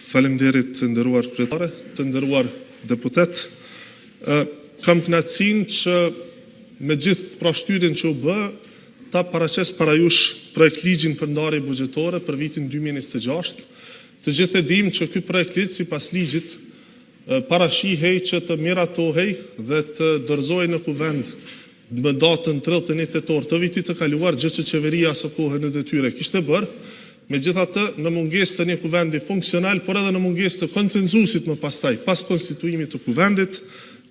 Faleminderit, e nderuar kryetare! Të nderuar deputetë, Kam kënaqësinë që me gjithë pra shtyrjen që u bë, ta paraqes para jush Projektligjin për ndarje buxhetore për vitin 2026. Të gjithë e dimë që ky projektligj, sipas ligjit, parashihej që të miratohej dhe të dorëzohej në Kuvend më datën 31 tetor të vitit të kaluar, gjë që Qeveria aso kohe në detyrë e kishte bërë. Megjithatë, në mungesë të një Kuvendi funksional, por edhe në mungesë të konsensusit më pastaj, pas konstituimit të Kuvendit,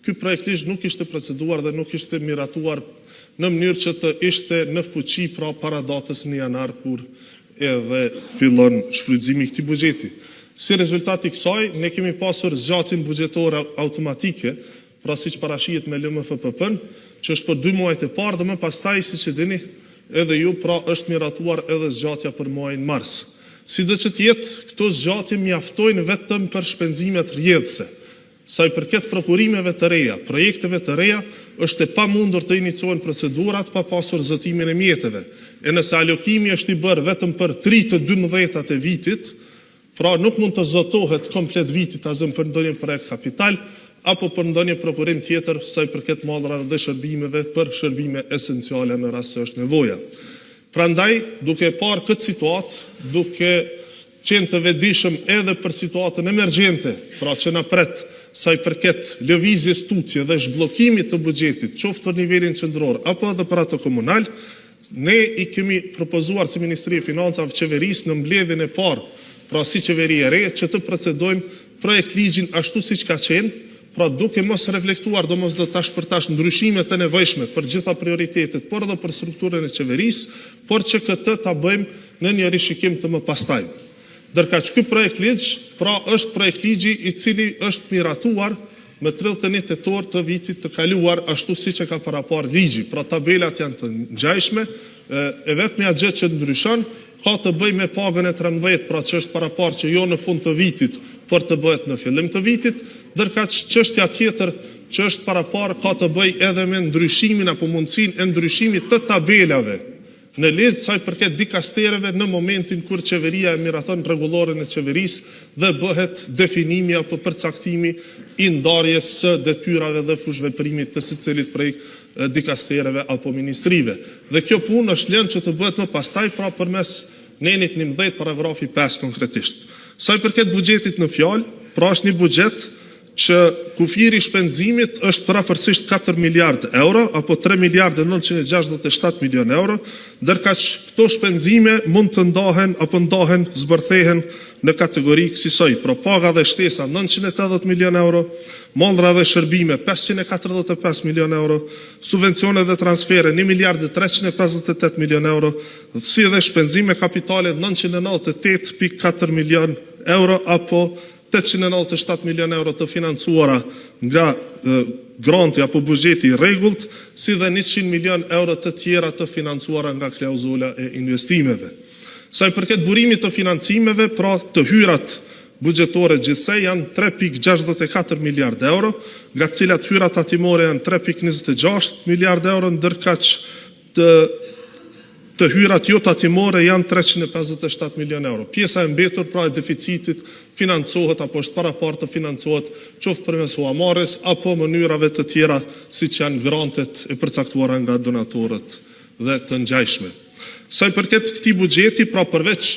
ky projektligj nuk ishte proceduar dhe nuk ishte miratuar në mënyrë që të ishte në fuqi, pra para datës 1 janar, kur edhe fillon shfrytëzimi i këtij buxheti. Si rezultat i kësaj, ne kemi pasur zgjatjen buxhetore automatike, pra siç parashihet me LMFPP-në, që është për dy muajt e parë dhe më pastaj, siç e dini edhe ju, pra është miratuar edhe zgjatja për muajin mars. Sido që të jetë, këto zgjatje mjaftojnë vetëm për shpenzimet rrjedhëse. Sa u përket prokurimeve të reja, projekteve të reja, është e pamundur të iniciohen procedurat pa pasur zotimin e mjeteve. E nëse alokimi është i bërë vetëm për 3/12 e vitit, pra nuk mund të zotohet komplet viti, ta zëmë, për ndonjë projekt kapital apo për ndonjë prokurim tjetër sa u përket mallrave dhe shërbimeve për shërbime esenciale në rast se është nevoja. Prandaj, duke e parë këtë situatë, duke qenë të vetëdijshëm edhe për situatën emergjente, pra që na pret sa i përket lëvizjes tutje dhe zhbllokimit të buxhetit, qoftë për nivelin qendror apo edhe për atë komunal, ne i kemi propozuar si Ministri e Financave Qeverisë në mbledhjen e parë, pra si Qeveri e re, që të procedojmë projektligjin ashtu siç ka qenë, pra duke mos reflektuar domosdo tash për tash ndryshimet e nevojshme për të gjitha prioritetet, por edhe për strukturën e Qeverisë, por që këtë ta bëjmë në një rishikim të mëpastajmë. Ndërkaq, ky projektligj, pra është projektligji i cili është miratuar më 31 tetor të vitit të kaluar, ashtu siç e ka paraparë ligji. Pra, tabelat janë të ngjashme, e vetmja gjë që ndryshon ka të bëjë me pagën e 13-të, pra që është paraparë që jo në fund të vitit, por të bëhet në fillim të vitit. Ndërkaq, çështja tjetër që është paraparë ka të bëjë edhe me ndryshimin apo mundësinë e ndryshimit të tabelave në ligj sa u përket dikastereve në momentin kur Qeveria e miraton Rregulloren e Qeverisë dhe bëhet definimi apo përcaktimi i ndarjes së detyrave dhe fushëveprimit të secilit prej dikastereve apo ministrive. Dhe, kjo punë është lënë që të bëhet më pastaj, pra përmes nenit 11, paragrafi 5 konkretisht. Sa i përket buxhetit në fjalë, pra është një buxhet që kufiri i shpenzimit është përafërsisht 4 miliardë euro apo 3 miliardë e 967 milionë euro, ndërkaq këto shpenzime mund të ndahen apo ndahen, zbërthehen në kategori kësisoj: pra, paga dhe shtesa 980 milionë euro, mallra dhe shërbime 545 milionë euro, subvencione dhe transfere 1 miliard e 358 milionë euro, si dhe shpenzime kapitale 998,4 milionë euro apo 897 milionë euro të financuara nga granti apo buxheti i rregullt, si dhe 100 milionë euro të tjera të financuara nga klauzola e investimeve. Sa i përket burimit të financimeve, pra të hyrat buxhetore gjithsej janë 3,64 miliardë euro, nga të cilat të hyrat tatimore janë 3,26 miliardë euro, ndërkaq të hyrat jotatimore janë 357 milionë euro. Pjesa e mbetur, pra e deficitit, financohet apo është paraparë të financohet qoftë përmes huamarrjes apo mënyrave të tjera, siç janë grantet e përcaktuara nga donatorët dhe të ngjashme. Sa i përket këtij buxheti, pra përveç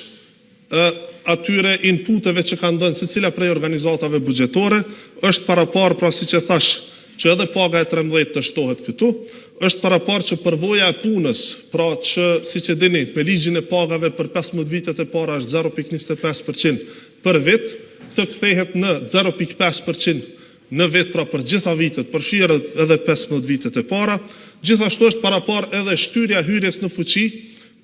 atyre inputeve që kanë dhënë secila prej organizatave buxhetore, është paraparë, pra siç e thashë, që edhe paga e 13-të të shtohet këtu. Është paraparë që përvoja e punës, pra që siç e dini, me Ligjin e pagave për 15 vitet e para është 0,25% për vit, të kthehet në 0,5% në vit, pra për të gjitha vitet, përfshirë edhe 15 vjetët e para. Gjithashtu, është paraparë edhe shtyrja e hyrjes në fuqi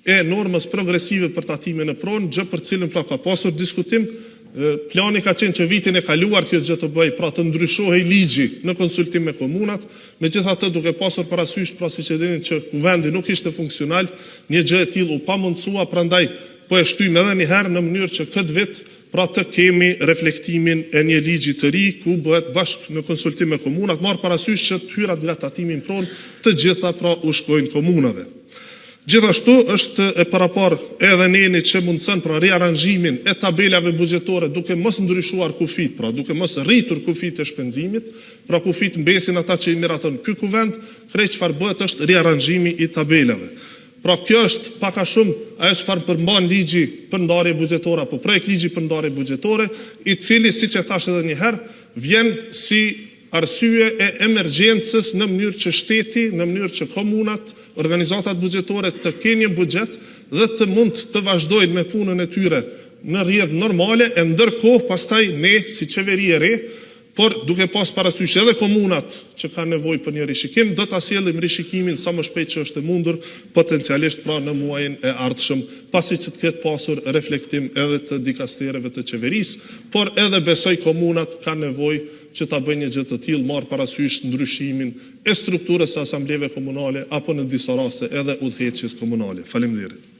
e normës progresive për tatimin në pronë, gjë për të cilën pra ka pasur diskutim. Plani ka qenë që vitin e kaluar kjo gjë të bëhej, pra të ndryshohej ligji në konsultim me komunat. Megjithatë, duke pasur parasysh, pra siç e dini që Kuvendi nuk ishte funksional, një gjë e tillë u pamundësua. Prandaj, po e shtyjmë edhe një herë, në mënyrë që këtë vit, pra të kemi reflektimin e një ligji të ri, ku bëhet bashkë në konsultim me komunat, marrë parasysh që të hyrat nga tatimi në pronë të gjitha, pra u shkojnë komunave. Gjithashtu është e paraparë edhe neni që mundëson pra riaranzhimin e tabelave buxhetore duke mos ndryshuar kufijtë, pra duke mos rritur kufijtë e shpenzimit. Pra, kufijtë mbesin ata që i miraton ky Kuvend, krejt çfarë bëhet është riaranzhimi i tabelave. Pra, kjo është pak a shumë ajo çfarë përmban Ligji për ndarje buxhetore apo Projektligji për ndarje buxhetore, i cili, siç e thashë edhe një herë, vjen si arsye e emergjencës në mënyrë që shteti, në mënyrë që komunat, organizatat buxhetore të kenë një buxhet dhe të mund të vazhdojnë me punën e tyre në rrjedhë normale, e ndërkohë pastaj ne si Qeveri e re, por duke pasur parasysh edhe komunat që kanë nevojë për një rishikim, do ta sjellim rishikimin sa më shpejt që është e mundur, potencialisht pra në muajin e ardhshëm, pasi që të ketë pasur reflektim edhe të dikastereve të Qeverisë. Por, edhe besoj komunat kanë nevojë që ta bëjnë një gjë të tillë, marrë parasysh ndryshimin e strukturës së asambleve komunale apo në disa raste edhe udhëheqjes komunale. Faleminderit!